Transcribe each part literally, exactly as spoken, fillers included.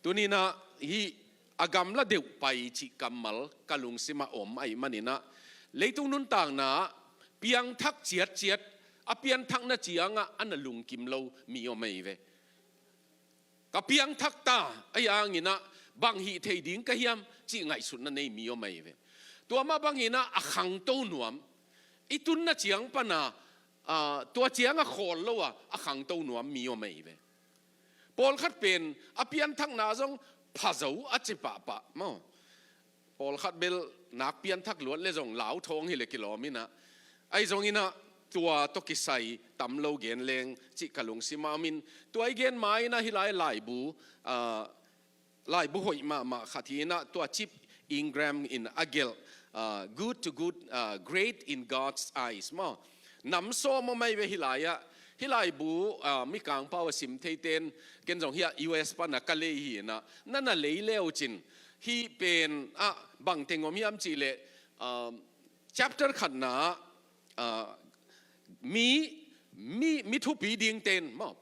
Tuninah hih a gamla deuh pai cih kammal ka lungsimah om ahih maninah leitung nuntakna ah piangthak ciatciat, a pianthakna ciangah a na lungkim lo mi om ahi ve. Ka piangthak ta, ahi hanginah bang hih thei ding ka hiam cih ngaihsutna nei mi om ahi ve. Tua mah banginah a khangto nuam, i tunna ciang pana, aa, tua ciang a khawl lo a, a khangto nuam mi om ahi ve. Pawlkhat pen a pianthakna zong phazo a ci pahpah maw. Pawlkhat bel nak pianthak luat le zong lau thawng hileh kilawm inah, ahi zonginah tua tawh kisai tam lo gen leng cih ka lungsimah om in, tua i gen ma inah hih lai laibu, aa, laibu hoih mahmah khat hi inah tua Chip Ingram in a gelh, aa, Good to Good, aa, Great in God's Eyes maw. Nam sawm om ahi ve hih lai-ah. Hih laibu, aa, Mikang pau a sim theite'n, ken zong hiah U S pana ka lei hi inah, na na lei le uh cin. Hih pen ah bang teng om hiam cihleh, aa, chapter khatna ah, aa, mi, mi, mi thupi dingte'n maw,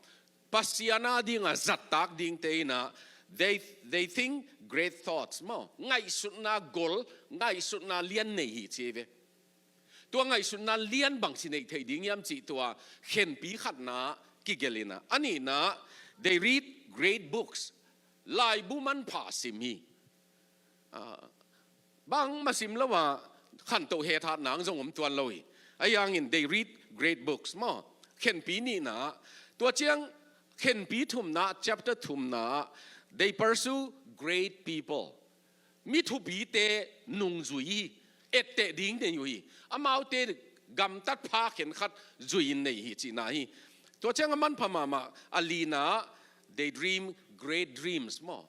Pasian a dinga zattak dingte inah, they, they think great thoughts maw, ngaihsutna gol, ngaihsutna lian nei hi ci ve. Tua ngaihsutna lian bangci neih theih ding hiam cih tua khenpi khatna kigelh inah. A nihna, they read great books. Laibu manpha sim hi. Ah, bangmah sim lo a khantoh hethat nang zong om tuan lo hi. Ahi hangin they read great books maw. Khenpi nihna, tua ciang khenpi thumna, chapter thumna, they pursue great people. Mi thupite nungzui hi, etteh ding nei uh hi. Amaute gamtat pha khenkhat zui-in nei hi cihna hi. Tua ciang a manpha mahmah a lina, they dream great dreams maw.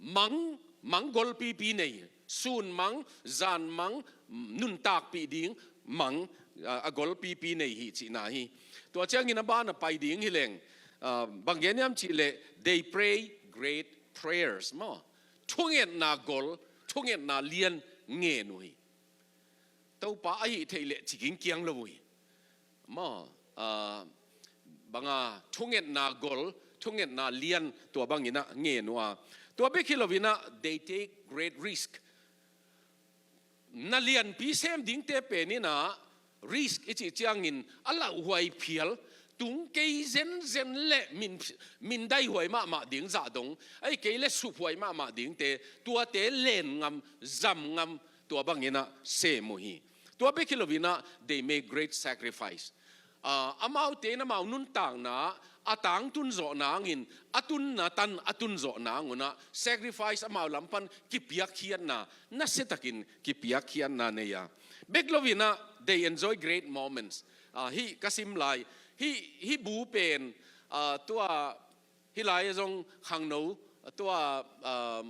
Mang, mang golpipi nei, sun mang, zan mang, nuntakpih ding mang, a, a golpipi nei hi cihna hi. Tua ciangin a ban a pai ding hileng, a, bang gen hiam cihleh, they pray great prayers maw. Thungetna gol, thungetna lian ngen uh hi. Topa ahih theih leh ci kingkiang lo uh hi. Maw, a, banga thungetna gol, thungetna lian tua banginah ngen uh a. Tua bek hi loinah, they take great risk. Na lianpi sem dingte pen inah risk i cih ciangin a lauhuai phial, tung kei zenzen le min, min daihuai mahmah ding zah dong, ahih kei le suphuai mahmah dingte, tuate len ngam, zam ngam, tua banginah sem uh hi. Tua bek hi loinah, they make great sacrifice. Ah, amaute in amau nuntakna a tangtun zawh nangin, a tunna tan a tun zawh nangunah sacrifice amau lam pan kipiakkhiatna, nasiatakin kipiakkhiatna nei a. Bek loinah, they enjoy great moments. Ah, hih ka sim lai, hih, hih bu pen, ah, tua, hih lai a zong khangno, tua, ah,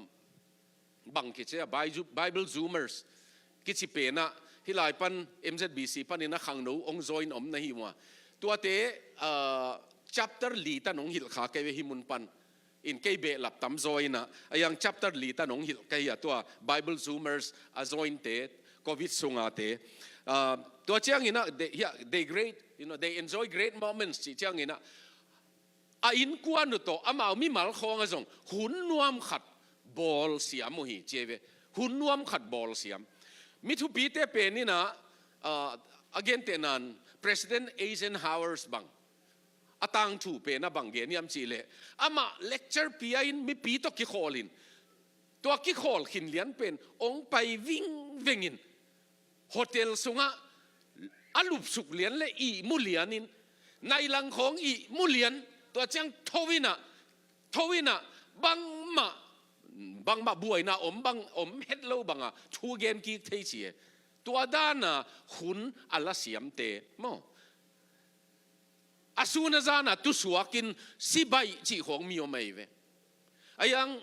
bang kici a, Bi-, Bible Zoomers kici penah, hih lai pan M Z B C panin a khangno hong join om na hi uh a. Tuate, ah, chapter li tan hong hilh kha kei ve hih mun pan. In kei behlap tam zaw inah, a yang chapter li tan hong hilh kei a, tua Bible Zoomers a jointe, covid sungate. Ah, tua cianginah, they, yeah, they great, you know, they enjoy great moments cih cianginah, a innkuan uh tawh amau mimal khawngah zong hun nuam khat bawl siam uh hi ci ve. Hun nuam khat bawl siam. Mi thupite pen inah, ah, a gentehnan President Eisenhower bang, a tangthu pen a bang gen hiam cihleh, amah lecture pia in mipi tawh kikhawl in, tua kikhawl khin lian pen hong pai vingveng in, hotel sungah a lupsuk lian le ihmu lian in, nailang khawng ihmu lian, tua ciang tho inah, tho inah, bangmah, bangmah buaina om bang, om het lo banga thu gen kik thei ci e. Tua dana hun a la siamte maw, a sun a zana tusuakin si baih cih khawng mi om ahi ve. A yang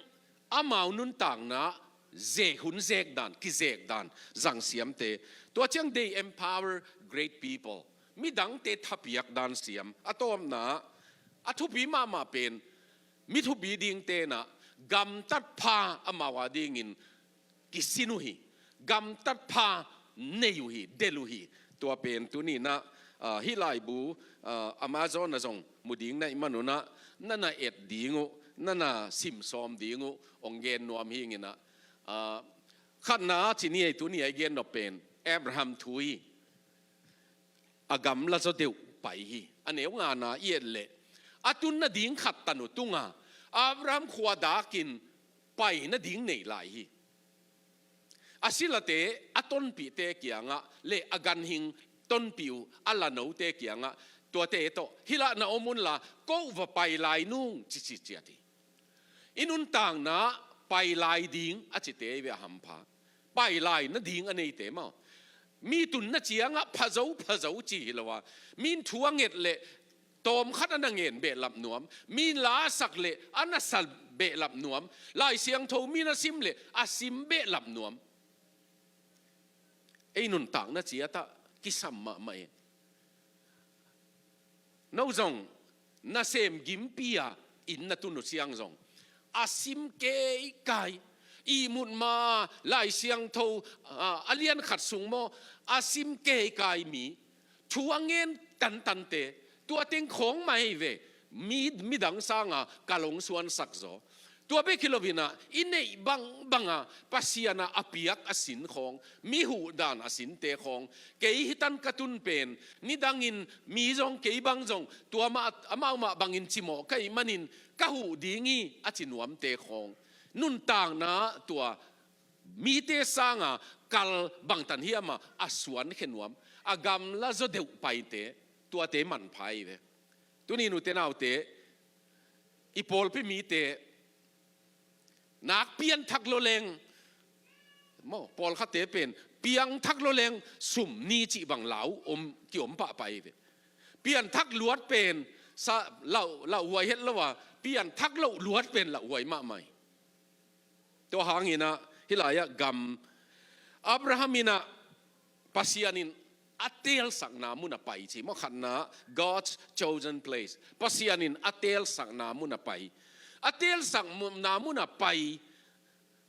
amau nuntakna zek, hun zek dan, kizek dan zang siamte. Tua ciang they empower great people. Midangte thapiak dan siam. A tawpna, a thupi mahmah pen, mi thupi dingte inah gamtat pha amau a dingin kisin uh hi. Gamtat pha nei uh hi, del uh hi. Tua pen tuninah, ah, hih laibu, ah, Amazon ah zong mu ding na hih manunah, na na et ding uh, na na sim sawm ding uh hong gen nuam hi ing in ah, ah, khatna ci ni ei, tuni a i gen nop pen Abraham thu hi. A gamla zaw deuh pai hi. A neu ngana i et leh, a tun nading khat tan uh tunga Abraham khua dakin pai nading nei lai hi. A silate a tonpihte kiangah le a ganhing tonpih uh a lanote kiangah, tuate tawh, "Hih lah na om unla, ko va pai lai nung," ci ci ciat hi. I nuntakna pai lai ding a cite hi ve, a hampha. Pai lai nading a neite maw. Mi tunna ciangah phazo phazo ci hi lo a, min thu a nget leh tawm khat a na ngen behlap nuam, min la a sak leh a na sa behlap nuam, Lai Siangtho min a sim leh a sim behlap nuam. Ei nuntakna ciatah kisam mahmah e. No zong nasem gimpi-a inn na tun uh ciang zong, a sim keikai, ihmut ma, Lai Siangtho, a, a lian khat sung maw, a sim keikai mi, thu a ngen tantante, tua teng khawng mah hi ve, mi, midang sanga kal hong suansak zaw. Tua bek hi lo in ah, i neih bangbanga Pasian a piak a sin khawng, mi huhdan a sinte khawng, kei hi tan ka tun pen, nidangin mi zong kei bang zong, tua mah, amau mah bangin cimawh ka hih manin ka huh ding hi a ci nuamte khawng, nuntakna tua mite sanga kal bangtan hiam a, a suankhia nuam, a gamla zaw deuh paite, tuate manpha hi ve. Tuni nute naute, i pawlpi mite, nak pianthak lo leng, maw, pawlkhatte pen, piangthak lo leng sum ni cih bang lau om, kiom pahpah hi ve. Pianthak luat pen, sa, lau, lauhuai het lo a, pianthak loh luat pen lauhuai mahmah hi. Tua hangin ah, hih lai-ah gam, Abraham in ah, Pasian in a teelsakna mun a pai ci maw, khatna, God's chosen place. Pasian in a teelsakna mun a pai. A teelsakna mun a pai.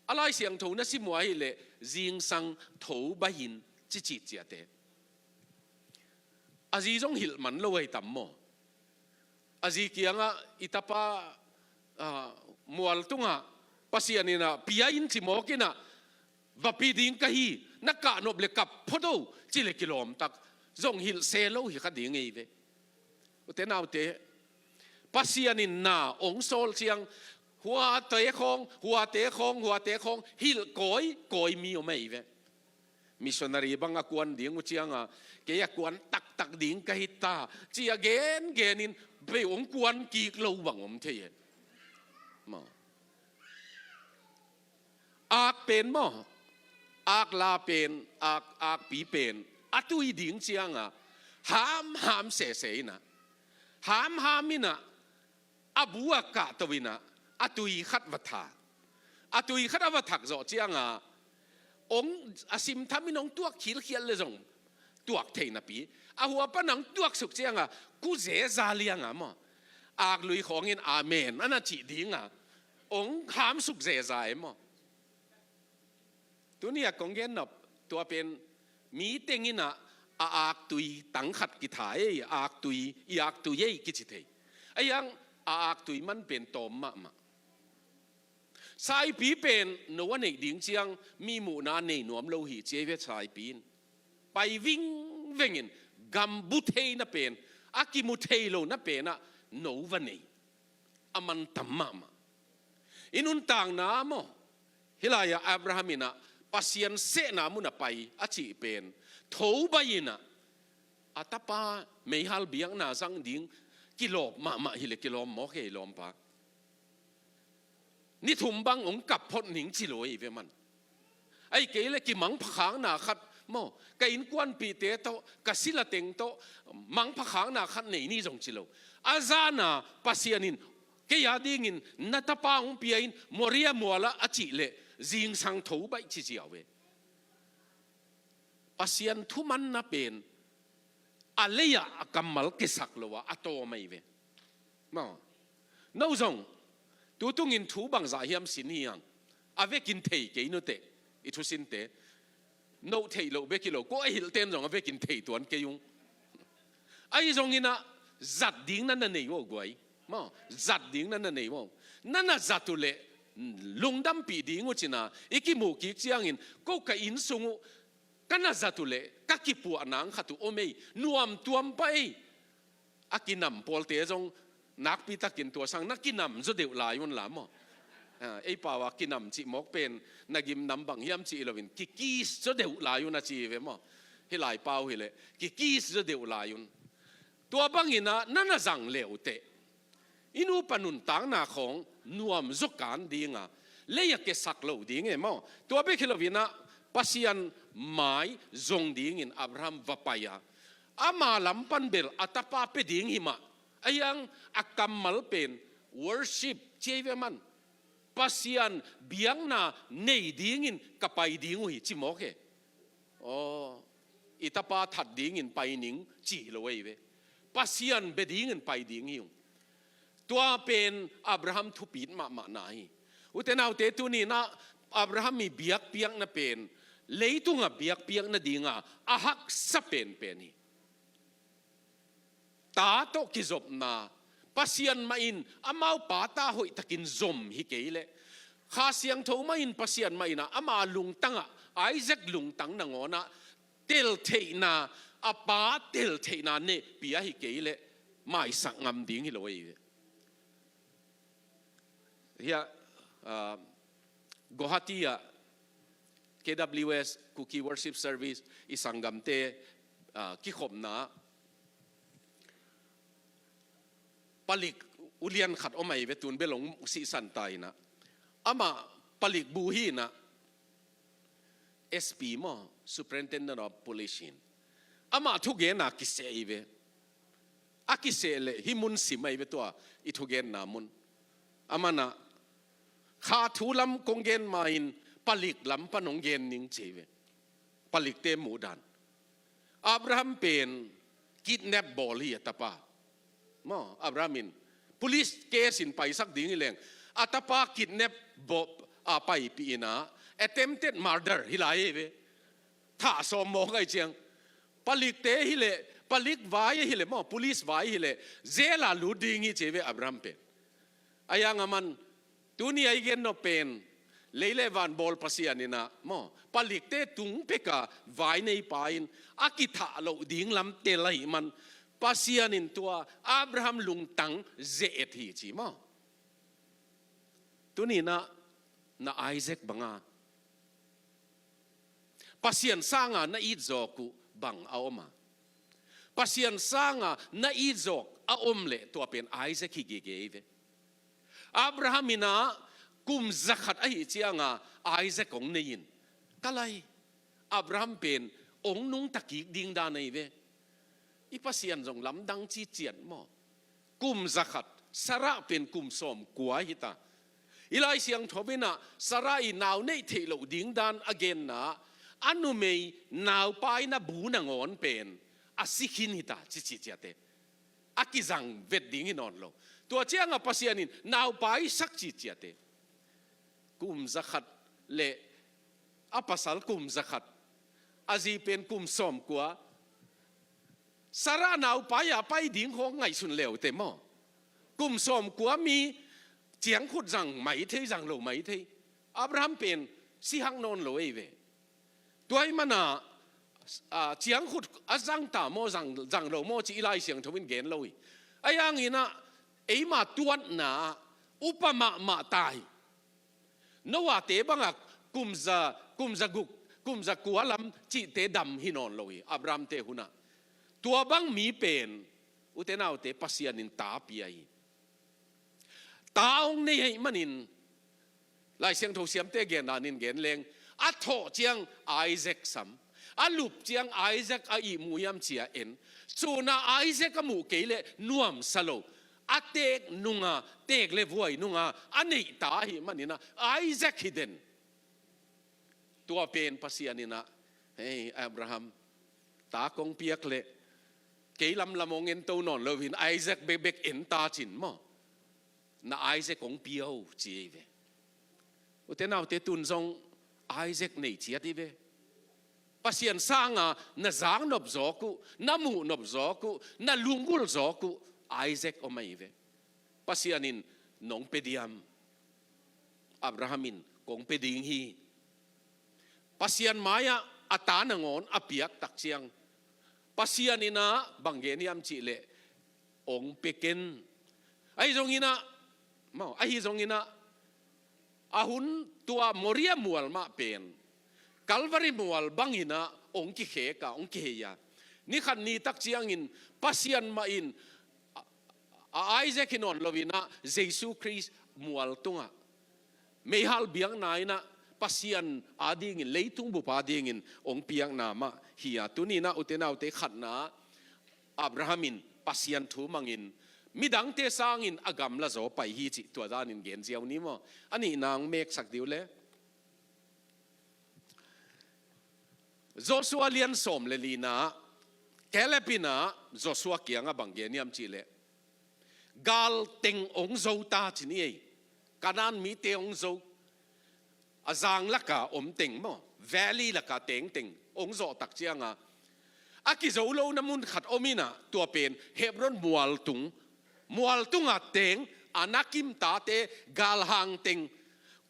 A Lai Siangtho na sim uh ahih leh, zingsang tho baih in ci ci ciat e. A zi zong hilh man lo ahi tam maw. A zi kiangah, "I tapa, ah, mual tungah Pasian in ah pia in ci mawk in ah, va pi ding ka hi, na kah nop leh kap phot o," ci leh kilawm tak. Zong hilh se lo hi kha ding hi ve. Ute naute, Pasian in na hong sawl ciang, huate khawng, huate khawng, huate khawng, hilh kawikawi mi om ahi ve. Missionary bang a kuan ding uh cianga, "Kei a kuan taktak ding ka hi ta," ci a gengenin, bei hong kuan kik lo bang om thei e. Maw. Ak pen maw, ak la pen, ak, akpi pen, a tui ding cianga, hamham sese in ah, hamham in ah, a bu ah kahto in ah, a tui khat va thak. A tui khat a va thak zawh cianga, hong, a simtham in hong tuak khilkhial leh zong tuak thei napi, a hua pan hong tuaksuk cianga, ku zeza lianga maw, ak lui khawngin amen a na cih dinga, hong hamsuk zeza e maw. Tuni a kong gen nop, tua pen mi teng in ah, a aktui tang khat kitha ei, aktui, i aktui ei kici thei. Ahi hang, a aktui man pen tawm mahmah. Saipi pen no a neih ding ciang, mi muhna nei nuam lo hi ci ei ve saipi in. Pai vingveng in, gambu theina pen, a kimu thei lohna pen ah no va nei. A mantam mahmah. I nuntakna maw, hih lai-ah Abraham in ah, Pasian sehna mun a pai a cih pen, tho baih in ah, a tapa meihal biakna zang ding, kilawm mahmah hi leh kilawm mawk hi, lawmpa. Ni thum bang hong kap phot ning ci lo hi ve man. Ahih kei leh kimangpha khakna khat maw, ka innkuanpihte tawh, ka sila teng tawh, mangpha khakna khat nei ni zong ci lo. A zana Pasian in, "Kei a dingin na tapa hong pia in, Moria mual ah," a cih leh, zingsang tho baih ci ziau e. Pasian thumanna pen, a lei-ah a kammal kisak lo a, a tawm ahi ve. Maw. No zong, tu tungin thu bangzah hiam sin hi hang, a vekin thei kei nuteh, i thusinte. No theih loh bek hi lo, ko a hilhten zong a vekin thei tuan kei ung. Ahi zongin ah, zat ding na na nei uh guai. Maw, zat ding na na nei uh. Na na zat uh leh lungdampih ding uh ci-in ah i kimuh kik ciangin, ko ka inn sung uh ka na zat uh leh ka kipuah nang khat uh om ei, nuam tuam pah ei. A kinam pawlte zong nakpi takin tua sang na kinam zaw deuh lai un la maw. Ah, ei pau ah kinam cih mawk pen na gimnam bang hiam cih hi loin, kikiss zaw deuh lai un a ci hi ve maw. Hih lai pau hi leh kikiss zaw deuh lai un. Tua bangin ah na na zang le uh teh i nupa nuntakna khawng nuam zaw kan ding a, lei ah kesak lo ding e maw. Tua bek hi loin ah Pasian mai zong dingin Abraham va pai a, ama lam pan bel a tapa pia ding hi mah. Ahi hang a kammal pen worship ci hi ve maw. Pasian biakna nei dingin ka pai ding uh hi ci mawk e. Aw, i tapa that dingin pai ning ci hi lo ei ve. Pasian bia dingin pai ding hi ung. Tua pen Abraham thupit mahmahna hi. U te nau te, tuni-in ah Abraham i biakpiakna pen leitung ah biakpiakna ding a a haksa penpen hi. Ta tawh kizopna, Pasian mah in amau pa ta hoih takin zom hi kei leh, Kha Siangtho mah in Pasian mah in ah ama lungtang ah, Isaac lungtang nangawn ah teltheihna, a pa teltheihna nei pia hi kei leh maisak ngam ding hi lo ei ve. Hiah, ah, Guwahati ah K W S, Kuki Worship Service, i sanggamte, ah, kikhopna ah palik ulian khat om ahi ve, tun bel hong sihsan ta in ah. Amah palik bu hi in ah, S P maw, Superintendent of Police hi in. Amah thugenna kiseh hi ve. A kiseh leh hih mun sim ahi ve, tua i thugenna mun. Aman ah, kha thu lam kong gen ma-in palik lam pan hong gen ning ci hi ve. Palikte muhdan. Abraham pen kidnap bawl hi a tapa. Maw, Abraham in police case in paisak ding hi leng, a tapa kidnap bawl a paipih in ah attempted murder hi lai hi ve. Thah sawm mawk ahi ciang. Palikte hi leh, palik vai hi leh maw, police vai hi leh, jail ah lut ding hi ci hi ve Abraham pen. Ahi hang aman, tuni a i gen nop pen, lei le van bawl Pasian in ah maw, palikte tung pek a vai nei pa in a kithah loh ding lam tel ahih man, Pasian in tua Abraham lungtang ze-et hi ci maw. Tuni-in ah na Isaac bang a, Pasian sang a na it zawk uh bang a om a? Pasian sang a na it zawk a om leh tua pen Isaac hi gige hi ve. Abraham in ah kum zakhat ahih ciang a Isaac hong nei in, ka lai, Abraham pen hong nungta kik ding dan ahi ve. I Pasian zong lamdang ciciat maw. Kum zakhat, Sarah pen kum sawmkua hi ta. I Lai Siangtho in ah Sarah i nau neih theih loh ding dan a genna ah, a numei naupai na bu nangawn pen a si khin hi ta, ci ciciat e. A kizang vet ding hi nawn lo. Tua ciang a Pasian in naupai sak ciciat e. Kum zakhat le a pasal kum zakhat, a zi pen kum sawmkua. Sarah naupai a pai ding khawng ngaihsun le uh teh maw. Kum sawmkua mi ciangkhut zang mai thei, zang lo mai thei. Abraham pen si hak nawn lo ei ve. Tua ahih man a, a, ciangkhut a zang ta maw, zang, zang lo maw cih i Lai Siangtho in gen lo hi. Ahi hangin ah eima tuatna ah upa mahmah ta hi. Noah-te bang a kum za, kum za guk, kum za kua lam cihte dam hi nawn lo hi, Abraham-te hun ah. Tua bang mi pen, u te nau te, Pasian in ta pia hi. Ta hong nei ahih manin, Lai Siangtho siamte gen dan in gen leng, a thawh ciang Isaac sam, a lup ciang Isaac a ihmu hiam ci-a en. Sun a Isaac a muh kei leh nuamsa lo. A teek nung a, teek le vuai nung a, a neih ta ahih manin ah Isaac hi den. Tua pen Pasian in ah, "Hei Abraham, ta kong piak leh kei lamlam hong en to nawn lo-in Isaac bekbek en ta cin maw. Na Isaac kong pia o," ci hi ve. U te nau te, tun zong Isaac nei ciat hi ve. Pasian sang a na zak nop zawk uh, na muh nop zawk uh, na lunggulh zawk uh Isaac om ahi ve. Pasian in nong pe diam, Abraham in kong pia ding hi. Pasian mai-ah a ta nangawn a piak tak ciang, Pasian in ah bang gen hiam cih leh, ong pia ken. Ahi zongin ah, maw, ahi zongin ah, a hun tua Moria mual mah pen Calvary mual bangin ah ong kikhek a, ong kihei a. Ni khat ni tak ciangin Pasian mah in a, a Isaac hi nawn loin ah Jesu Khrist mual tungah, meihal biakna in ah Pasian adingin, leitung bup adingin ong piakna mah hi a. Tuni-in ah ute naute, khatna, Abraham in Pasian thu mangin midangte sangin a gamla zaw pai hi cih tua danin gen ziau ni maw. A nihna ong meksak dih uh le, Joshua lian sawm le lina, Caleb in ah Joshua kiangah bang gen hiam cih leh, gal teng ong zo ta ci ni ei. Kanaan mite ong zo, a zang laka om teng maw, valley laka tengteng ong zawh tak cianga, a kizo lona mun khat om in ah, tua pen Hebron mualtung, mualtunga teng, Anakim tate galhang teng,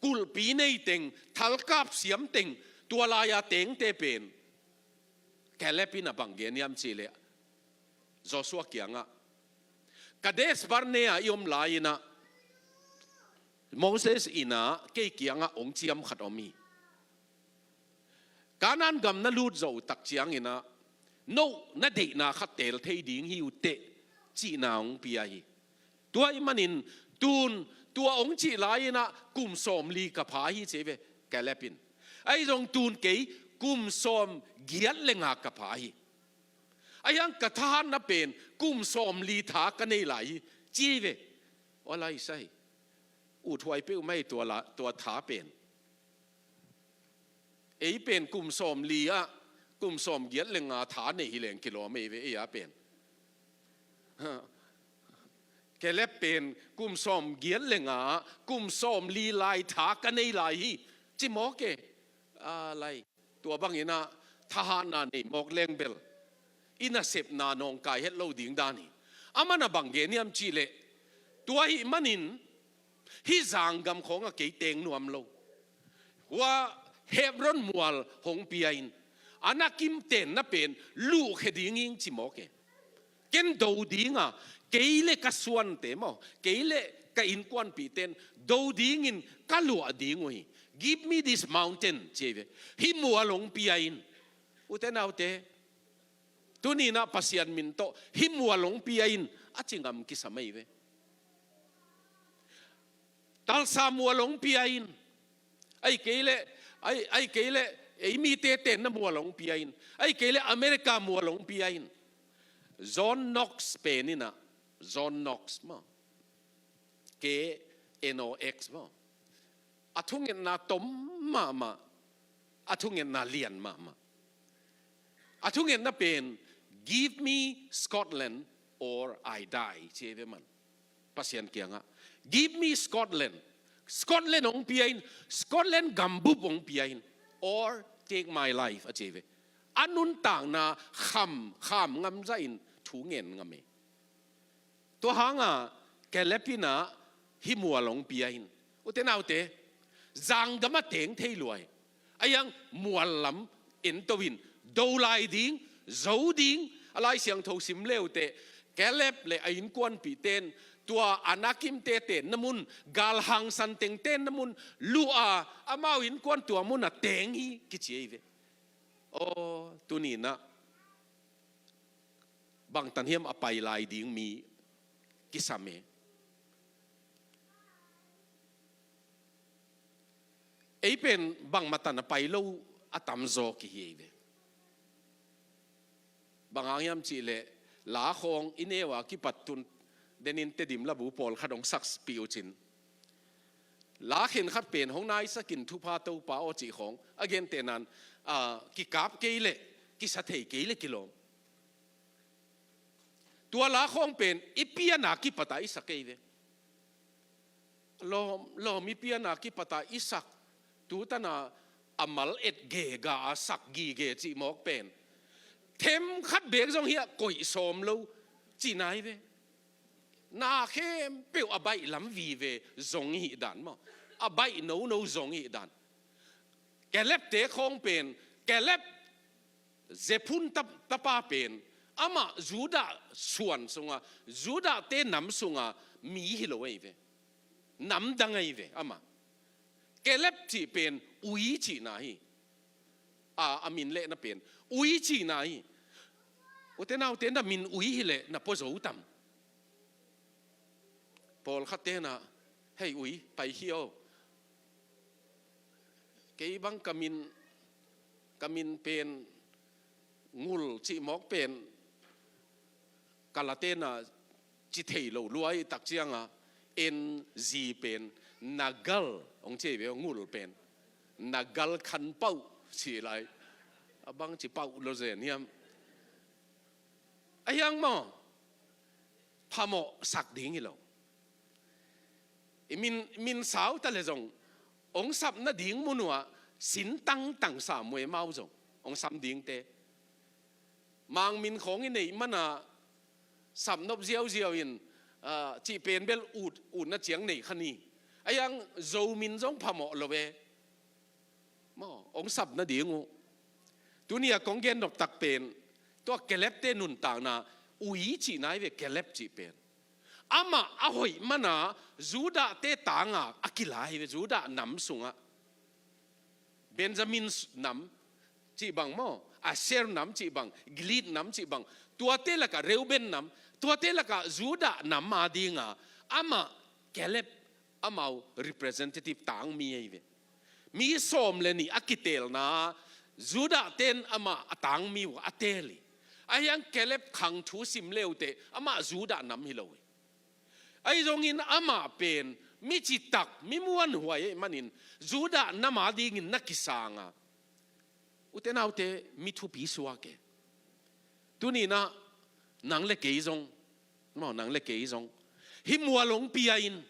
kulhpi nei teng, thalkap siam teng, tua laia tengte pen Caleb in ah bang gen hiam cih leh, Joshua kiangah, Kadesh Barnea i om lai-in ah Moses in ah kei kiangah ong ciam khat om hi. Kanaan gam na lut zawh uh tak ciangin ah, no na deihna khat teel thei ding hi uh teh, cihna ong pia hi. Tua ahih manin tun, tua ong cih lai-in ah kum sawmli ka pha hi ci ei ve, Caleb in. Ahi zong tun kei kum sawmgiat le nga ka pha hi. Ahi hang ka thahatna pen kum sawmli tha ka nei lai hi ci ei ve. Aw lai sai. Uthuai peuhmah hi tua la, tua tha pen. Ei pen kum sawmli ah, kum sawmgiat le nga tha nei hi leng kilawm ei ve, ei a pen. Caleb pen kum sawmgiat le nga ah, kum sawmli lai tha ka nei lai hi ci mawk e. A lai. Tua bangin ah thahatna nei mawk leng bel i nasepna nawngkai het lo ding dan hi. Aman ah bang gen hiam cih leh, tua ahih manin hih zanggam khawngah kei teng nuam lo. Hua Hebron mual hong pia in, Anakim tenna pen luhkhia ding ing ci mawk e. Ken do ding a, kei le ka suante maw, kei le ka innkuanpihten do dingin ka luah ding uh hi. Give me this mountain ci ei ve. Hih mual ong pia in. Ute naute, tuni-in ah Pasian min tawh hih mual ong pia in a ci ngam kisam ei ve. Talsa mual ong pia in. Ahih kei leh, ahih, ahih kei leh ei mite tenna mual ong pia in. Ahih kei leh America mual ong pia in. John Knox pen in ah, John Knox maw, K N O X maw, a thungetna tom mahmah, a thungetna lian mahmah. A thungetna pen, "Give me Scotland or I die," ci ei ve man. Pasian kiangah, "Give me Scotland." Scotland ong pia in, Scotland gambup ong pia in, "Or take my life," a ci ei ve. A nuntakna kham, kham ngam zahin thu ngen ngam e. Tua hangah Caleb in ah hih mual ong pia in. Ute naute, zanggam ah teng thei lua hi. Ahi hang mual lam ento in, do lai ding, zo ding. A Lai Siangtho sim le uh teh, Caleb le a innkuanpihten tua Anakimte tenna mun, galhang santeng tenna mun luh a, amau innkuan tua munah teng hi kici ei ve. Aw, tuni-in ah bangtan hiam a pai lai ding mi kisam e. Ei pen bangmah tan a pai lo a tamzaw kihi ei ve. Bang hang hiam cih leh, la khawng i neu a kipat tun denin Tedim labu pawlkhat hong sakpih uh cin, la khenkhat pen hong naisakin, "Thupha Topa aw," cih khawng a gentehna in, a, kikap kei leh, kisa thei kei leh kilawm. Tua la khawng pen i pian a kipat a i sak ei ve. Lawm, lawm, i pian a kipat a i sak, tu tan a a mal et gega a sak gige cih mawk pen, themkhat beek zong hiah koih sawm lo cihna hi ve. Na khempeuh a baih lam vive zong hi dan maw. a baih nono zong hi dan. Kaleb te khawng pen, Kaleb Jephun tap-, tapa pen, amah Judah suan sunga, Judah te nam sunga mi hi lo ahi ve. Nam dang ahi ve amah. Kaleb cih pen ui cihna hi. A, a min lehna pen ui cihna hi. Ute naute, na min ui hileh na pua zo tam? Pawlkhat tenah, "Hei ui, pai hi aw. Kei bang ka min, ka min pen Ngul cih mawk pen, ka la tenah ci thei lo luai tak cianga, en zi pen Nagal hong ci ve, Ngul pen Nagal Khanpauh ci lai. A bang ci pauh lo zen hiam? A hiang maw, phamawh sak ding hi lo. I min, min sau ta le zong, hong sap nading mun uah sin tangtang sa muai mau zong hong sam dingte. Mang min khawng i neih mana sapnop ziauziau in, ah, cih pen bel ut, utna ciang nei kha ni. A hiang Zo min zong phamawh lo ve. Maw, hong sap nading uh. Tuni a kong gen nop tak pen, tua Kaleb te nuntakna, ui cihna hi ve, Kaleb cih pen. Amah a hoih mana Judah te tanga a kila hi ve, Judah nam sungah. Benjamin nam cih bang maw, Asher nam cih bang, Gilead nam cih bang, tuate lakah Reuben nam, tuate lakah Judah nam a dinga, amah Kaleb, amau representative tangmi ahi ve. Mi sawm le nih a kitelna, Judah ten amah a tangmi uh a tel hi. A hiang Kaleb khang thu sim leuteh, amah Judah nam hi lo hi. Ahi zongin amah pen mi citak, mi muanhuai ahih manin Judah nam a dingin na kisanga, ute naute, mi thupi suak e. Tuninah nang le kei zong, maw, nang le kei zong hih mual hong pia in,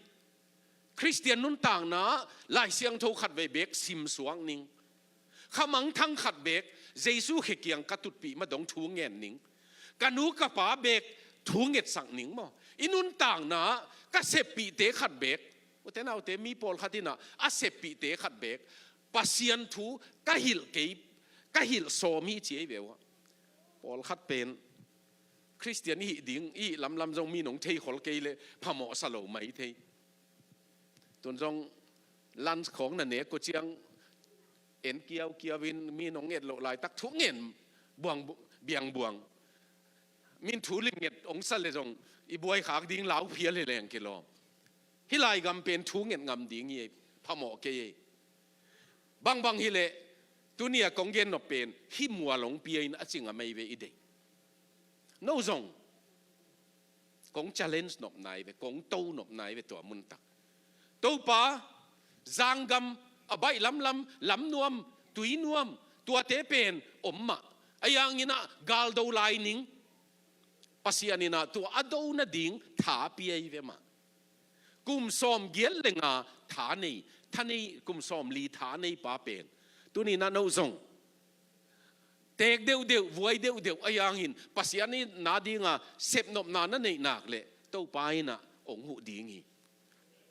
Khristian nuntakna Lai Siangtho khatvei bek simsuak ning. Khamangthang khat bek Jesu khe kiang ka tutpih ma dong thu ngen ning. Ka nu ka pa bek thu ngetsak ning maw. I nuntakna ka seppihte khat bek. Ute naute, mi pawlkhat inah a seppihte khat bek Pasian thu ka hilh kei, ka hilh sawm hi ci ei ve uh a. Pawlkhat pen Khristian i hih ding, i hih lamlam zong mi nong theikhol kei le phamawh sa lo mai thei. Tun zong lunch khawng na nek uh ciang en kiaukiau in mi nong et loh laitak thu ngen buang bu-, biangbuang. Min thu limnget hong sa le zong i buaikhak ding lau phial hi leng kilawm. Hih lai gam pen thu nget ngam ding hi ei, phamawh kei ei. Bangbang hileh, tuni a kong gen nop pen hih mual hong pia in a ci ngam ei ve i deih. No zong kong challenge nop nai ve, kong to nop nai ve tua muntak. Topa, zanggam, a baih lamlam, lamnuam, tuinuam, tuate pen om mah. A hiang inah galdo lai ning. Pasian inah tua a do nading tha pia hi ve mah. Kum sawm giat le nga tha nei, tha nei, kum sawm li tha nei pa pen. Tuninah no zong teek deuhdeuh, vuai deuhdeuh a hiangin Pasian in na dinga sepnopna na neih nak leh Topa inah hong huh ding hi.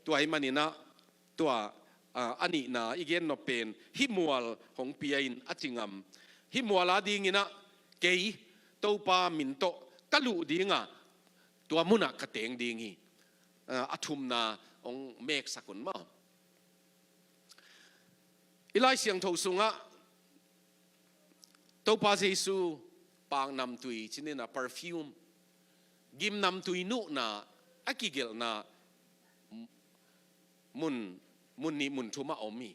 Tua ahih maninah tua, ah, a nihna i gen nop pen hih mual hong pia in a ci ngam. Hih mual a dinginah kei Topa min tawh ka luh dinga tua munah ka teng ding hi. Ah, a thumna hong meksak un maw. I Lai Siangtho sungah Topa Jesu paknamtui, cinina perfume, gimnamtui nuhna a kigelhna mun, mun nih mun thum a om hi.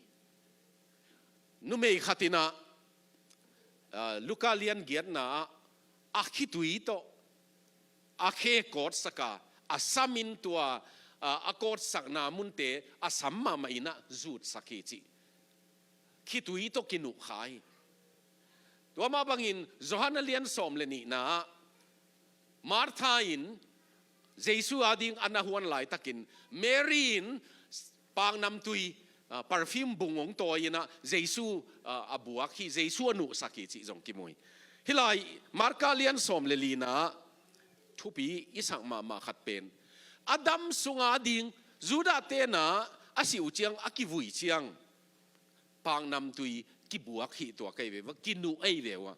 Numei khatinah, ah, Luka lian giatna ah a khitui tawh a khe kawtsaka, a samin tua, ah, a kawtsakna munte a sam mahmah inah zutsak hi cih khitui tawh kinuhkha hi. Tua mah bangin Johan a lian sawm le nihna ah Martha in Jesu a ding a na huan laitakin Mary in paknamtui, ah, perfume bung hong tawi inah Jesu, ah, a buak hi, Jesu a nuhsak hi cih zong kimu hi. Hih lai Marka lian sawm le lina thupi i sak mahmah khat pen a dam sunga ding Judah tenah a sih uh ciang, a kivui ciang, paknamtui kibuak hih tua kei ve, va kinuh ei ve uh a.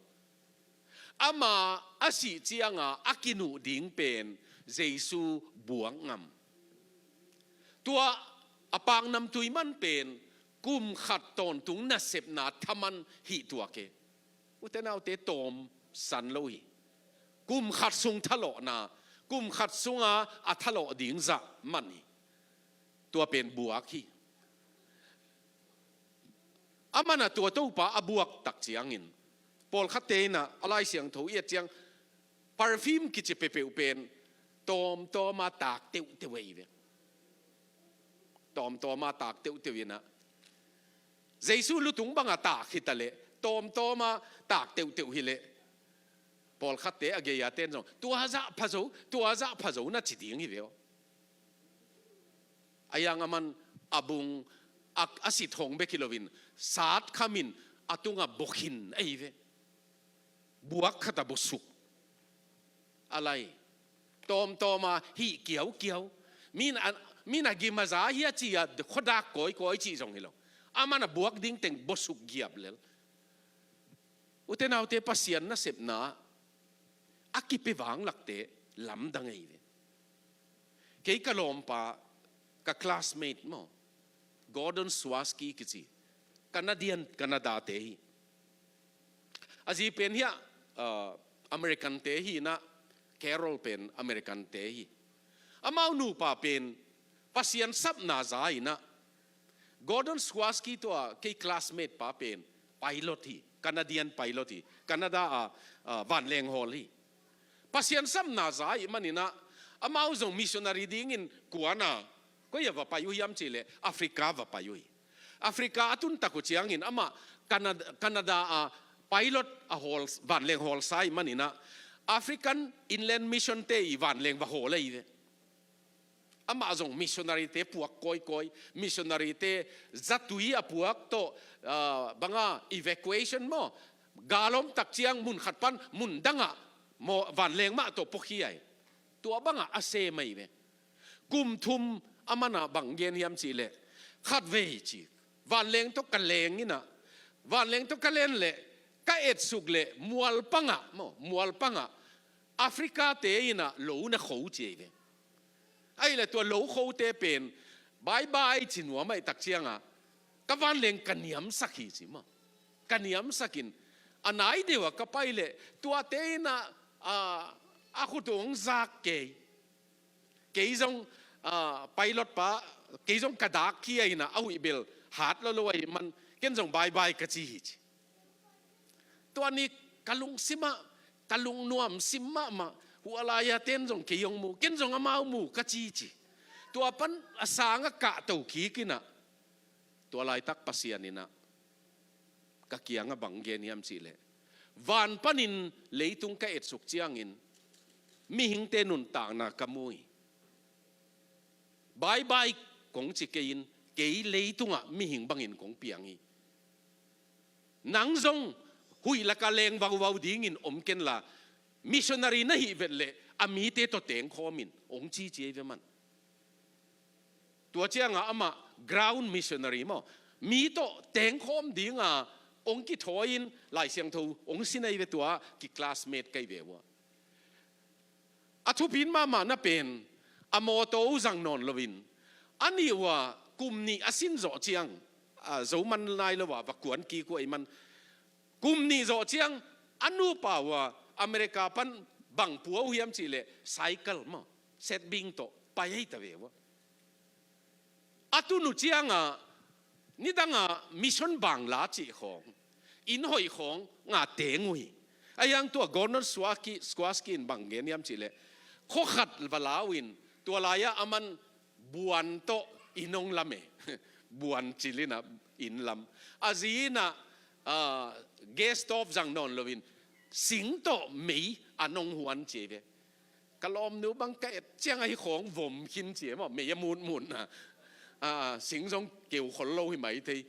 Ama a sih cianga a kinuh ding pen Jesu buak ngam. Tua a paknamtui man pen kum khat tawntung nasepna thaman hih tua ke. Ute naute, tawm san lo hi. Kum khat sung thalawhna, kum khat sunga a thalawh ding zah man hi. Tua pen buak hi. Aman a tua Topa a buak tak ciangin, pawlkhatte in a Lai Siangtho i et ciang, perfume kici peuhpeuh pen tawmtawma tak teuhteuh ei ve. Tawmtawma tak teuhteuh in a, Jesu lutung banga tak hi ta leh, tawmtawma tak teuhteuh hi leh, pawlkhatte a gei-a ten zong, tua zah pha zo, tua zah pha zo na ci ding hi ve aw. A yang aman a bung a, a sit hong bek hi loin, sat khamin a tunga bokhin ei ve. Buak khata bosuk. A lai. Tawmtawma hih kiaukiau. Min a, min a gim a za hi a ci a, khuadak kawikawi cih zong hi lo. Aman a buak ding teng bosuk giap lel. Ute naute, Pasian nasepna a kipia vanglakte lamdang ei ve. Kei ka lawmpa, ka classmate maw, Gordon Swaski kici, Canadian, Canada te hi. A zi pen hiah, uh, American te hi in a, Carol pen American te hi. Amau nupa pen Pasian sapna za in a, Gordon Swaski tua kei classmate pa pen pilot hi, Canadian pilot hi, Canada a, a, vanleng hawl hi. Pasian sapna za ahih manin a, amau zong missionary dingin kuana, koi ah va pai uh hiam cih leh Africa va pai uh hi. Africa a tun tak uh ciangin amah Canada, Canada a pilot a hawl, vanleng hawlsa ahih manin a, African Inland Mission te i vanleng va hawl ahi ve. Amah zong missionary te puak kawikawi, missionary te zatui a puak tawh, ah, banga evacuation maw, gal om tak ciang mun khat pan mun dangah maw, vanleng mah tawh puakhia hi. Tua bangah a sem ahi ve. Kum thum a man a bang gen hiam cih leh, khatvei ci, vanleng tawh ka leng in a, vanleng tawh ka len leh, ka etsuk leh mual pangah maw, mual pangah Africa te in a lo na kho ci ahi ve. Ahih leh tua lo khote pen bye bye ci nuam ahih tak cianga, ka vanleng ka niamsak hi ci maw. Ka niamsakin a nai deuh a ka pai leh tuate in a, a, a khut uh hong zak kei. Kei zong, a, pilot pa, kei zong ka dak khia in a, a huih bel hat lo lo ahih man, ken zong bye bye ka ci hi ci. Tua ni ka lungsim ah, ka lungnuam sim mahmah, hua lai-a ten zong kei hong mu, ken zong amau mu ka ci ci. Tua pan a sangah kahto kik in a, tua laitak Pasian in a, ka kiangah bang gen hiam cih leh, van panin leitung ka etsuk ciangin mihingte nuntakna ka mu hi. Bye bye kong ci kei in, kei leitungah mihing bangin kong piang hi. Nang zong huih lakah leng vauvau dingin om kenla, missionary na hih vet leh a mite tawh tengkhawm in, hong ci ci ahi ve man. Tua ciangah amah ground missionary maw, mi tawh tengkhawm dinga hong kithawi in, Lai Siangtho hong sin ahi ve, tua ki classmate ka hi ve uh a. A thupi mahmah na pen, a mawtaw uh zang nawn loin, a nih uh a kum nih a sin zawh ciang, a, zo man nai lo a va kuan kik uh ahih man, kum nih zawh ciang a nupa uh a America pan bang pua uh hiam cih leh cycle maw, setbing tawh pai ahi ta ve uh a. A tun uh ciangah nidangah mission bangla cih khawng, inn hoih khawng nga teng uh hi. Ahi hang tua Gordon Swaski, Swaski in bang gen hiam cih leh, khuakhat va la uh in, tua lai-ah aman buan tawh inn hong lam e. Buan cil in a inn lam. A zi in a, ah, gas stove zang nawn loin sing tawh mei an hong huan ci ahi ve. Ka lawmnu bang ka et ciang ahi khawng vom khin ci e maw, mei a mutmutna. Ah, sing zong keu khol lo hi mai thei.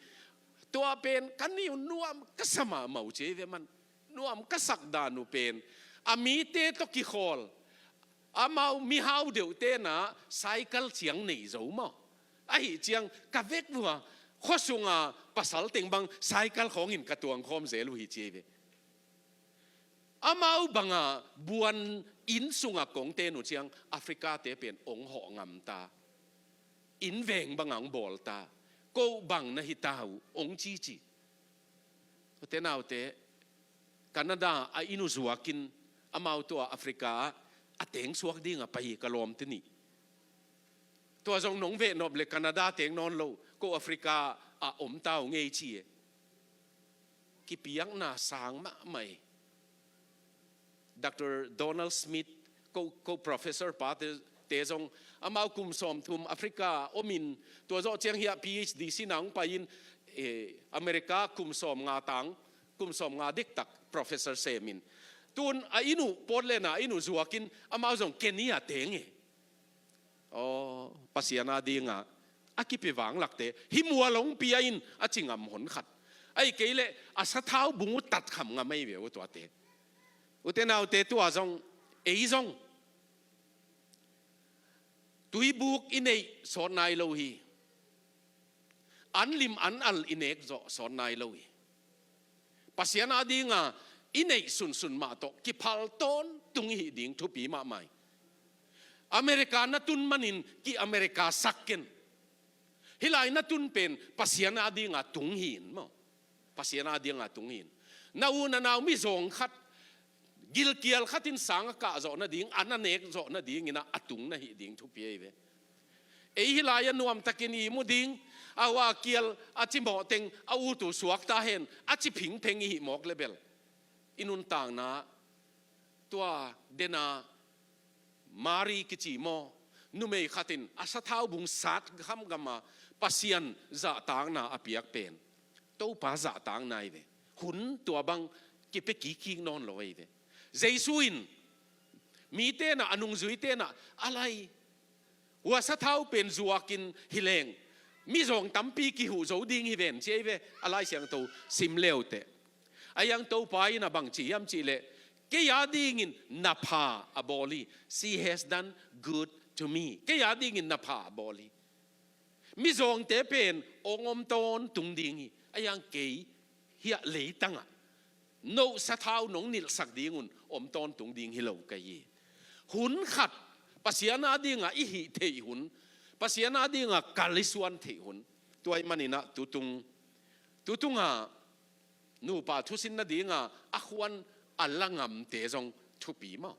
Tua pen ka nih uh nuam ka sa mahmah uh ci ahi ve man. Nuam ka sak dan uh pen, a mite tawh kikhawl, amau mihau deuhte na cycle ciang nei zo maw, Ahi ciang ka vek vua, khuasunga pasal teng bang cycle khawngin ka tuang khawm zel uh hi ci ei ve. Amau banga buan inn sunga kong ten uh ciang Africa te pen ong hawh ngam ta. Inn veng banga ong bawl ta. Ko bang na hi ta uh ong cici. Ute naute, Canada a inn uh zuakin amau tua Africa ah a teng suak dinga pai hi ka lawmte nih. Tua zong nong veh nop le Canada teng nawn lo, ko Africa ah om ta uh ngei ci e. Kipiakna sang mahmah e. Doctor Donald Smith, ko, ko professor pa te, te zong, amau kum sawm thum Africa omin, tua zawh ciang hiah P H D sina hong pai-in, eh, America kum sawm nga tang, kum sawm nga dektak professor semin. Tun a inn uh, Portland a inn uh zuakin, amau zong Kenya teng e. Aw, Pasian a dinga a kipi vanglakte hi mual hong pia in a ci ngam hon khat. Ahi kei leh a sathau bung uh tat kham ngam ahi ve uh tuate. Ute naute, tua zong, ei zong tuibuk i neih sawt nai lo hi. An lim an al i nek zawh sawt nai lo hi. Pasian a dinga i neih sunsun mah tawh kiphal tawntung i hih ding thupi mahmah hi. America na tun manin ki-America sak ken. Hih lai na tun pen Pasian a dinga tung hi in maw. Pasian a dinga tung hi in. Na u na nau mizawng khat, gilkial khatin sang a kah zawh nading, an a nek zawh nadingin a tung na hih ding thupi ahi ve. Ei hih lai a nuamtakin i mu ding, a ua kial a ci mawhteng a ut uh suak ta hen, a ci phingpheng i hih mawk le bel i nuntakna, tua dena Mari kici maw, numei khatin a sathau bung sat khamkham a Pasian zahtakna a piak pen Topa zahtakna ahi ve. Hun tua bang kipia kikkik nawn lo ahi ve. Jesu in mite na, a nungzuite na, a lai, hua sathau pen zuakin hi leng mizawng tampi kihuh zo ding hi ven ci ahi ve, a Lai Siangtho sim leuteh. A hiang Topa in a bang ci hiam cih leh, kei a dingin na pha a bawl hi. She has done good to me. Kei a dingin na pha a bawl hi. Mizawngte pen ong om tawntung ding hi. A hiang kei hiah leitangah no sathau nong nilhsak dingun om tawntung ding hi lo ka hi. Hun khat Pasian a dinga i hih theih hun, Pasian a dinga kal i suan theih hun, tua ahih maninah tutung, tutunga nupa thusin nadinga a khuan a la ngamte zong thupi maw?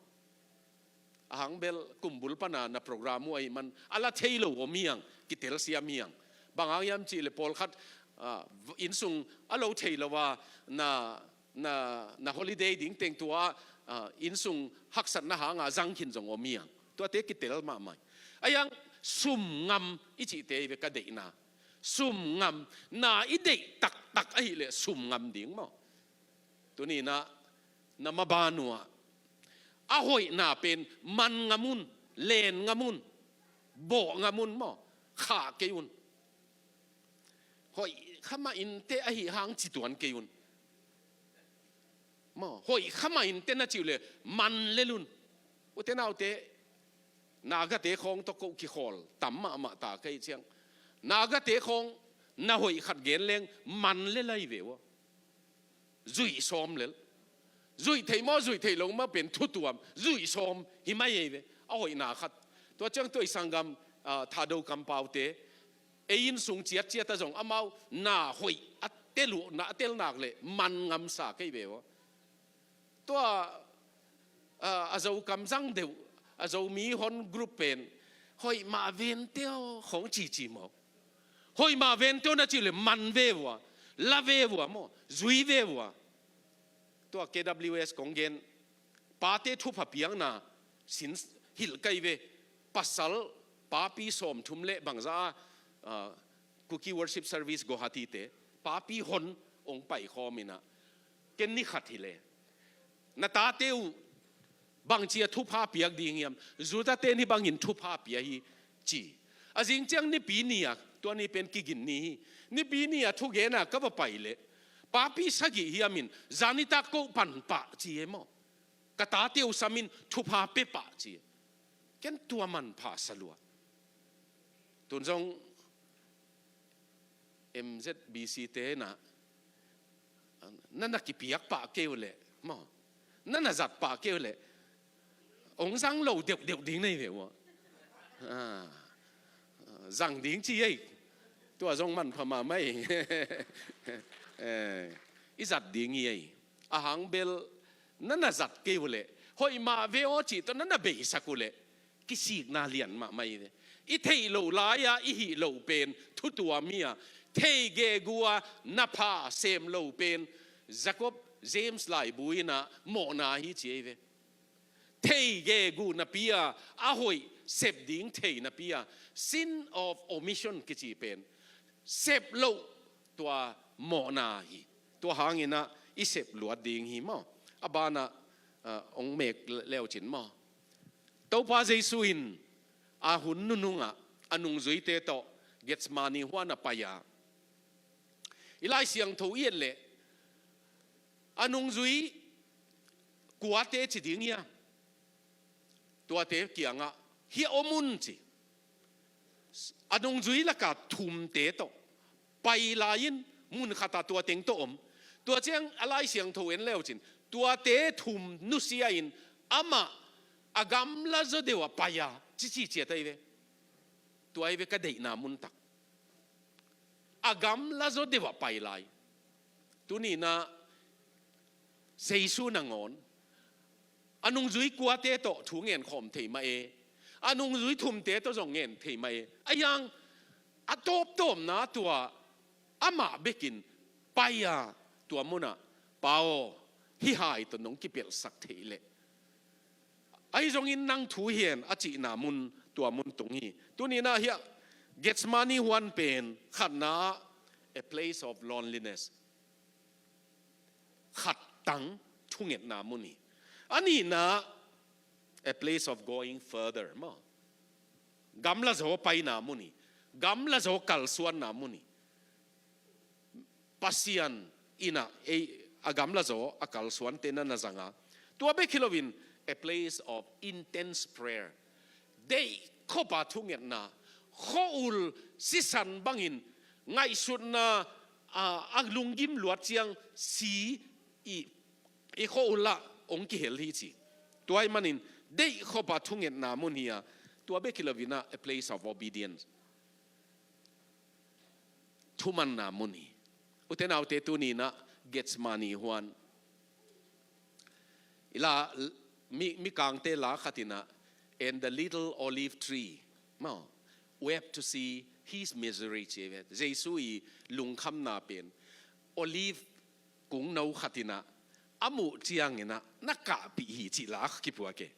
A hang bel kumbul pana na program uh ahih man a la thei lo om hiang, kitelsiam hiang. Bang hang hiam cih leh pawlkhat, ah, innsung a lo thei lo a, na, na, na holiday ding teng tua, ah, innsung haksatna hanga zang khin zong om hiang. Tuate kitel mahmah. A hiang sum ngam i cihte hi ve ka deihna. Sum ngam, na i deih taktak ahih leh sum ngam ding maw? Tuninah na maban uh ah a hoihna pen man ngam un, len ngam un, bawh ngam un maw, khah kei un. Hoih kha mah inteh ahi hang ci tuan kei un. Maw, hoih kha mah inteh na cih uh leh man lel un. Ute naute, Nagate khawng tawh ko kikhawl tam mahmah ta ka hih ciang, Nagate khawng na hoih khat gen leng man lel ahi ve uh a. Zuih sawm lel. Zuih theih maw, zuih theih lo maw pen thutuam, zuih sawm hi mai ei ve. A hoihna khat. Tua ciang tua i sanggam, ah, Thado kampaute, ei innsung ciatciat ah zong amau na hoih a tel uh, na a tel nak leh man ngamsa kei ve uh a. Tua, ah, a Zokam zang deuh, a Zomi hon group pen hoih mah vente aw khawng cici maw? Hoih mah vente aw na cih leh man ve uh a, la ve uh a maw, zui ve uh a. Tua K W S kong gen, pate thupha piakna sin hilh kei ve. Pasal papi sawmthum le bangzah a, ah, Kuki Worship Service Guwahati te papi hon ong paikhawm inah, ken ni khat hi le, na tate uh bangci a thupha piak ding hiam? Judah te ni bangin thupha pia hi, ci. A zing ciang Nipi ni a, tua ni pen kigin ni hi. Nipi ni a thugena ka va pai leh, papi sagih hiamin zanitak ko pan pah ci e maw. Ka tate uh samin thupha pe pah ci e. Ken tua manpha sa lua. Tun zong M Z B C te na, na na kipiak pah kei uh leh maw, na na zat pah kei uh leh, ong zang lo deuhdeuh ding nei ve uh. Ah, zang ding ci ei. Tua zong manpha mahmah ei. Eh, i zat ding hi ei. Ahang bel na na zat kei uh leh, hoih mah ve aw cih tawh na na beisak uh leh, kisikna lian mahmah hi ve. I theih loh lai-a i hih loh pen thu tuam hi a, thei gegu a na pha sem loh pen Jacob, James laibu in ah mawhna hi ci hi ve. Thei gegu napi-a a hoih sep ding thei napi-a, sin of omission kici pen sep loh tua mawhna hi. Tua hangin ah i sep luat ding hi maw. A banah, ah, ong mek leucin maw, Topa Jesu in a hun nunungah a nungzuite tawh Gethsemane huan a pai a, i Lai Siangtho i et leh a nungzui kuate ci ding hia, tuate kiangah hia om un ci. A nungzui laka thumte tawh pai lai-in mun khatah tua teng tawh om. Tua ciang a Lai Siangtho en leucin tuate thum nusia-in amah a gamla zaw deuh ah pai a, cici ciat ahi ve. Tua ahi ve ka deihna mun tak. A gamla zaw deuh ah pai lai. Tuni-in ah Jesu nangawn a nungzui kuate tawh thu ngen khawm thei mah e. A nungzui thumte tawh zong ngen thei mah e. A hiang a tawptawpna tua amah bekin pai a, tua munah, Pa aw, hih hai tawh nong kipelhsak theih leh, ahi zongin nang thu hi hen a cihna mun, tua mun tung hi. Tuni-in ah hiah Gethsemane huan pen khatna ah a place of loneliness, khattang thungetna mun hi. A nihna, a place of going further maw, gamla zaw paina mun hi. Gamla zaw kalsuanna mun hi. Pasian in ah ei, a gamla zaw a kalsuante na na zang a. Tua bek hi loin a place of intense prayer, deih khop a thungetna, khua-ul sisan bangin ngaihsutna, a, a lunggim luat ciang si i, i khua-ul ah ong kihel hi ci. Tua ahih manin deih khop a thungetna mun hi a, tua bek hi loin ah a place of obedience, thumanna mun hi. Ute naute, tuni-in ah Gethsemane huan i la, mi, Mikangte la khatin ah, and the little olive tree maw, wept to see his misery ci ve. Jesu i lungkhamna pen olive kung no khatin ah a muh ciangin ah na kahpih hi cih la kipuak e.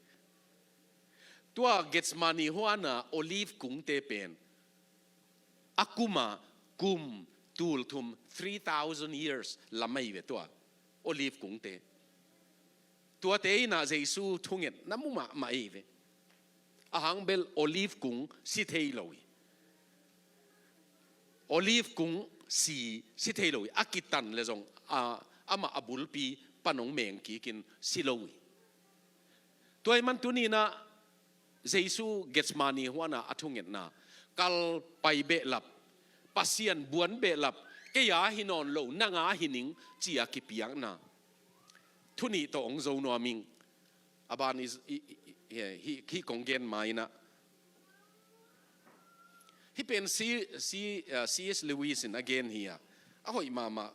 Tua Gethsemane huan a olive kungte pen a kum a kum tul thum, three thousand years lam ahi ve tua olive kungte. Tuate in ah Jesu thungetna mu mahmah ahi ve. Ahang bel olive kung si thei lo hi. Olive kung si, si thei lo hi. A kitan leh zong, a, amah a bulpi pan ong meng kikin si lo hi. Tua ahih man tuni-in ah Jesu Gethsemane huan a a thungetna, kal pai behlap, Pasian buan behlap, kei a hi nawn lo, nang a hi ning ci a kipiakna, thu nih tawh ong zo nuam ing. A ban i, i, i, i, hi, hi kong gen ma-in ah, hih pen C, C, uh, C S Lewis in a gen hi a, a hoih mahmah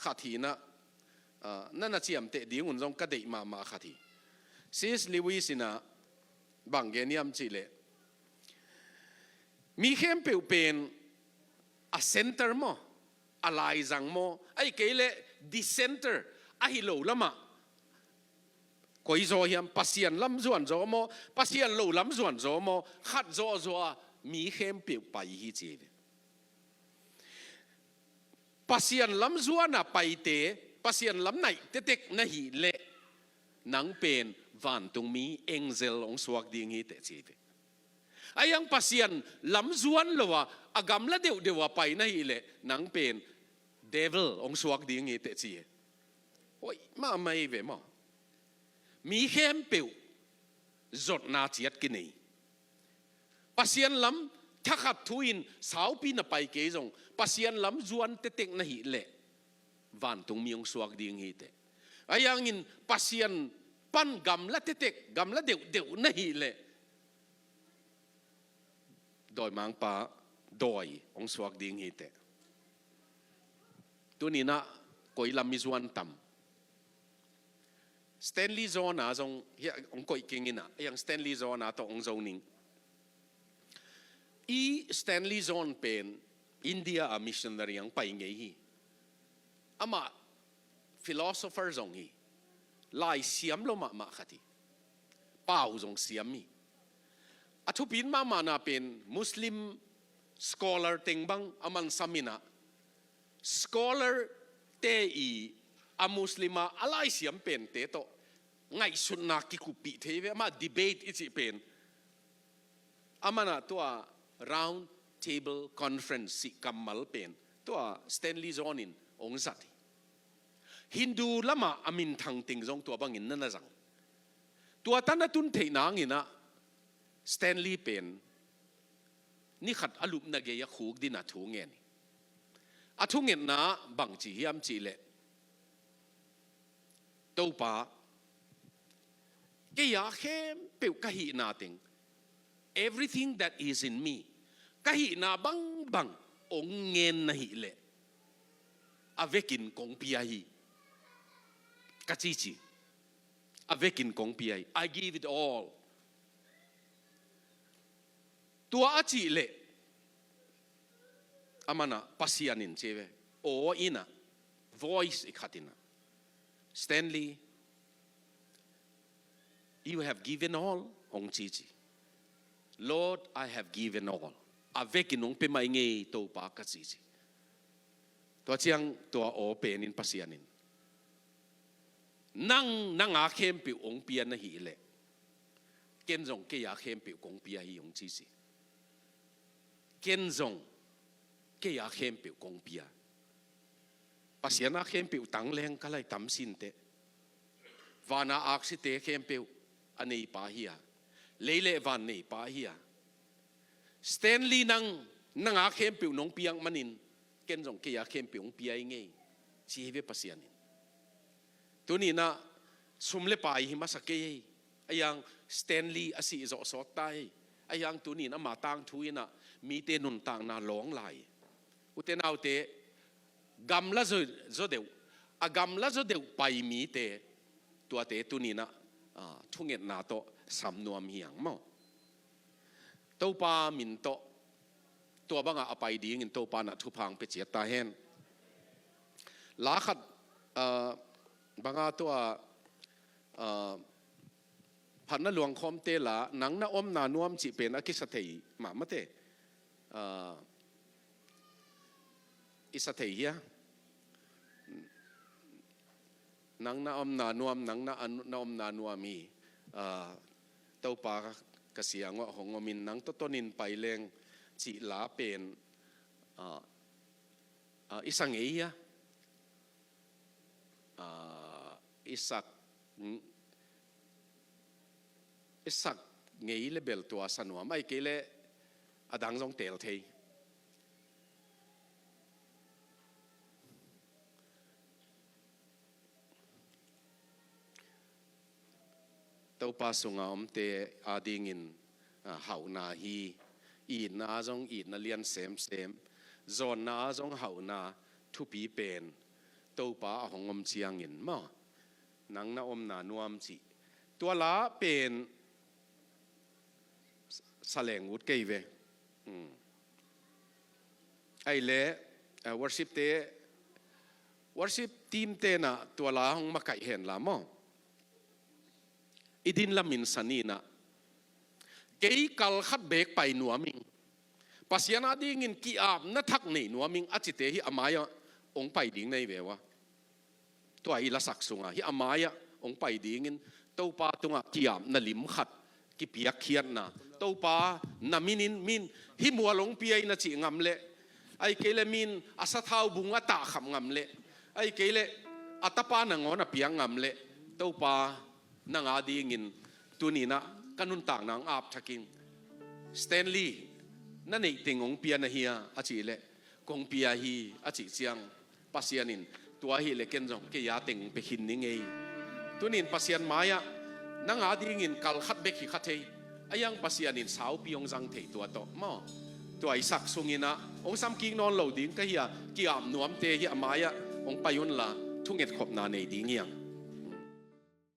khat hi-in ah, uh, na na ciamteh ding un zong ka deih mahmah khat hi. C S Lewis in ah bang gen hiam cih leh, mi khempeuh pen a center maw, a laizang maw, ahih kei leh dissenter, a hi lo lamah koi zaw hiam, Pasian lam zuan zaw maw, Pasian lo lam zuan zaw maw, khat zawhzawh a mi khempeuh pai hi ci hi ve. Pasian lam zuan a paite, Pasian lam naih tektek na hih leh, nang pen vantungmi angel hong suak ding hi teh ci hi ve. Ahi hang Pasian lam zuan lo a, a gamla deuhdeuh a pai na hih leh, nang pen devil hong suak ding hi teh ci hi. Hoih mahmah hi ve maw. Mi khempeuh zotna ciat kinei. Pasian lam thakhat thu in saupi na pai kei zong, Pasian lam zuan tetek na hih leh, vantung mi hong suak ding hi teh. Ahi hangin Pasian pan gamla tetek, gamla deuhdeuh na hih leh, dawimangpa dawi hong suak ding hi teh. Tuni-in ah koi lam i zuan tam? Stanley Jones a zong, hiah hong koih keng in ah, hiah Stanley Jones a tawh hong zo ning. I Stanley Jones pen India a missionary hong pai ngei hi. Amah philosopher zong hi. Lai siam lo mahmah khat hi. Pau zong siam hi. A thupi mahmahna pen Muslim scholar teng bang a mansam in ah, scholar te i a Muslim a a laisiam pente tawh ngaihsutna kikuppih thei ve. Amah debate i cih pen, amah in ah tua Round Table Conference cih kammal pen tua Stanley Jones in hong zat hi. Hindu lamah a minthang teng zong tua bangin na na zang. Tua tan a tun theih nangin ah Stanley pen ni khat a lupna gei a khukdin a thu ngen hi. A thungetna bangci hiam cih leh, Topa, kei a khempeuh ka hihna teng, everything that is in me, ka hihna bangbang hong ngen na hih leh, a vekin kong pia hi, ka cici. A vekin kong pia hi. I give it all. Tua a cih leh, amah in ah Pasian in ci ve, aw in ah, voice i khat in ah, Stanley, you have given all, hong cici. Lord, I have given all. A vekin hong pia mai ngei Topa, ka cici. Tua ciang tua aw pen in Pasian in, nang, nang a khempeuh hong pia na hih leh, ken zong kei a khempeuh kong pia hi, hong cici. Ken zong kei a khempeuh kong pia. Pasian a khempeuh tangleng ka lai tam sin teh. Van a aksite khempeuh a neipa hi a, lei le van neipa hi a. Stanley, nang, nang a khempeuh nong piak manin, ken zong kei a khempeuh hong pia hi ngei, ci hi ve Pasian in. Tuni-in ah sum le pai hi masa kei hi. Ahi hang Stanley a sih zawh sawt ta hi. Ahi hang tuni-in ama tangthu in ah mite nuntakna lawng lai. Ute naute, gamla zaw, zaw deuh, a gamla zaw deuh pai mite, tuate tuni-in ah, ah, thungetna tawh sam nuam hi hang maw. Topa min tawh tua bangah a pai dingin Topa in ah thupha hong pia ciat ta hen. La khat, ah, banga tua, ah, Phatna Luangkhawmte la, Nang na omna nuam cih pen a kisa thei mahmah teh. Ah, i sa thei hia? Nang na omna nuam, nang na, na omna nuam hi. Ah, Topa ka siang uah hong omin, nang tawh tonin pai leng cih la pen, ah, ah, i sa ngei hia? Ah, i sak, i sak ngei le bel tua sa nuam, ahih kei leh a dang zong teel thei. Topa sunga omte adingin, ah, hauhna hi. Itna zong itna lian semsem, zawnna zong hauhna thupi pen Topa a hong om ciangin maw, nang na omna nuam cih. Tua la pen sa leng ut kei ve. Hmm. Ahih leh, eh, worship te, worship team te in ah tua la hong makaih hen la maw. I din lamin sa ni in ah, kei kal khat beek pai nuam ing, Pasian adingin ki-apna thak nei nuam ing, a cite hih a mai-ah hong pai ding na hi ve ua. Tua i lasak sungah hih a mai-ah hong pai dingin Topa tungah ki-apna lim khat, kipiakkhiatna, Topa na minin, min hih mual hong pia in a cih ngam leh, ahih kei leh min a sathau bung a tahkhap ngam leh, ahih kei leh a tapa nangawn a piak ngam leh, Topa nang adingin tuni in ah ka nuntakna hong ap thak ing. Stanley, Na neih teng hong pia na hia a cih leh, kong pia hi a cih ciang, Pasian in tua hi leh ken zong kei a teng hong pia khin ning ei. Tunin Pasian mai-ah nang a dingin kal khat bek hi kha thei. A hiang Pasian in saupi hong zang thei tua tawh maw. Tua i sak sungin ah hong samkik nawn lo ding ka hi a, ki-ap nuamte hi a mai-ah hong pai unla thungetkhopna nei ding hiang.